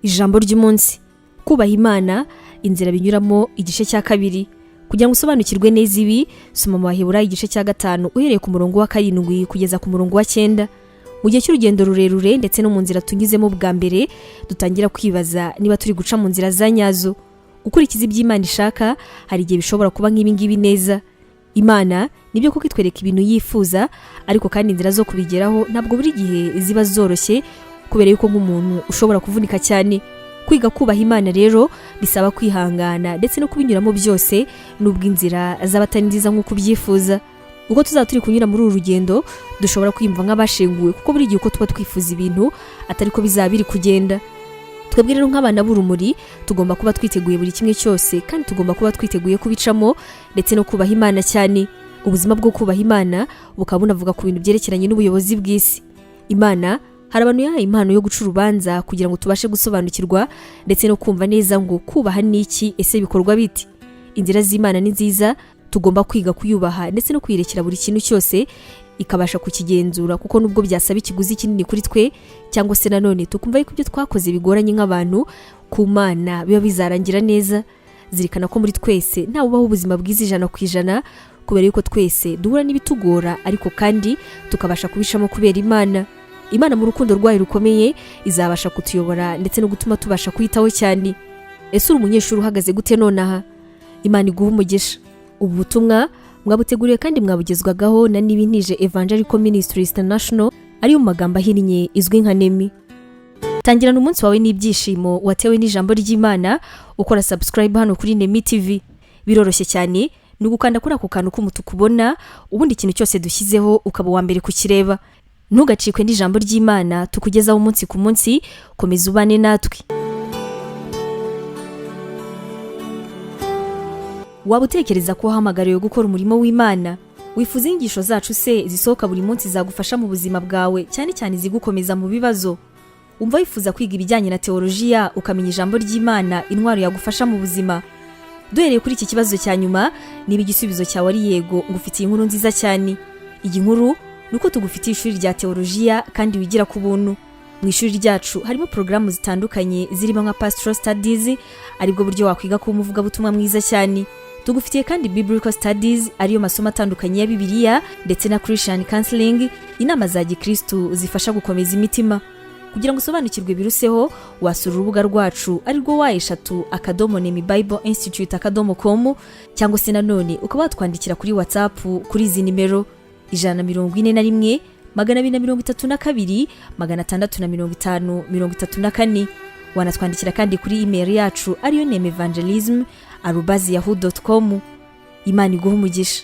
Ijambo ry'umunsi: kubaha Imana, inzira binyuramo, igice cya kabiri. Kugira ngo usobanukirwe neza ibi, soma mu Baheburayo igice cya 5 uhereye ku murongo wa 7 kugeza ku murongo wa 9. Mu gihe cy'urugendo rurerure ndetse no mu nzira tunyuzemo bwa mbere, dutangira kwibaza niba turi guca mu nzira za nyazo. Gukurikiza ibyo Imana ishaka hari igihe bishobora kuba nk'ibi ngibi neza. Imana nibyo kuko itwereka ibintu yifuza, ariko kandi inzira zo kubigeraho ntabwo buri gihe ziba zoroshye, kubera yuko nk'umuntu ushobora kuvunika cyane. Kwiga kubaha Imana rero bisaba kwihangana ndetse no kubinyuramo byose, nubwo inzira zaba atari nziza nk'uko ubyifuza. Ubwo tuzaba turi kunyura muri uru rugendo, dushobora kwiyumva nk'abashenguwe, kuko buri gihe uko tuba twifuza ibintu atari ko bizaba biri kugenda. Twebwe rero nk'abana b'urumuri tugomba kuba twiteguye buri kimwe cyose, kandi tugomba kuba twiteguye kubicamo ndetse no kubaha Imana cyane. Ubuzima bwo kubaha Imana bukaba bunavuga ku bintu byerekeranye n'ubuyobozi bw'isi. Imana hari abantu yahaye impano yo guca urubanza kugira ngo tubashe gusobanukirwa ndetse no kumva neza ngo kubaha ni iki, ese bikorwa biti? Inzira z'Imana ni nziza, tugomba kwiga kuyubaha ndetse no kuyirekera buri kintu cyose ikabasha kukigenzura, kuko nubwo byasaba ikiguzi kinini kuri twe, cyangwa se nanone tukumva yuko ibyo twakoze bigoranye nk'abantu, ku Mana biba bizarangira neza. Zirikana ko muri twese ntawe ubaho ubuzima bwiza 100%, kubera yuko twese duhura n'ibitugora, ariko kandi tukabasha kubicamo kubera Imana. Imana mu rukundo rwayo rukomeye izabasha kutuyobora ndetse no gutuma tubasha kwitaho cyane. Ese uri umunyeshuri uhagaze gute nonaha? Imana iguha umugisha. Ubu butumwa mwabuteguriwe kandi mwabugezwagaho na Nibintije Evangelical Ministries International, ariyo mu magambo ahinnye izwi nka NEMI. Tangirana umunsi wawe n'ibyishimo watewe n'ijambo ry'Imana ukora subscribe hano kuri Nemi TV. Biroroshye cyane, ni ugukanda kuri ako kantu k'umutuku ubona, ubundi ikintu cyose dushyizeho ukaba uwa mbere kukireba. Ntugacikwe n'ijambo ry'Imana tukugezaho umunsi ku munsi. Komeza ubane natwe. Waba utekereza ko wahamagariwe gukora umurimo w'Imana? Wifuza inyigisho zacu se zisohoka buri munsi zagufasha mu buzima bwawe, cyane cyane izigukomeza mu bibazo? Umva wifuza kwiga ibijyanye na teolojiya, ukamenya ijambo ry'Imana, intwaro yagufasha mu buzima? Duhereye kuri iki kibazo cya nyuma, niba igisubizo cyawe ari yego, ngufitiye inkuru nziza cyane. Iyi nkuru ni uko tugufitiye ishuri rya teolojiya kandi wigira ku buntu. Mu ishuri ryacu harimo porogaramu zitandukanye zirimo nka Pastoral Studies, aribwo buryo wakwiga kuba umuvugabutumwa mwiza cyane. Tugufitiye kandi Biblical Studies, ariyo masomo atandukanye ya Bibiliya, ndetse na Christian Counseling, inama za gikristu zifasha gukomeza imitima. Kugira ngo usobanukirwe biruseho, wasura urubuga rwacu arirwo www.nemibibleinstitute.com, cyangwa se nanone ukaba watwandikira kuri WhatsApp kuri izi nimero: 141 232 650 34. Wanatwandikira kandi kuri email yacu ariyo nemevangelism@yahoo.com. Imana iguha umugisha.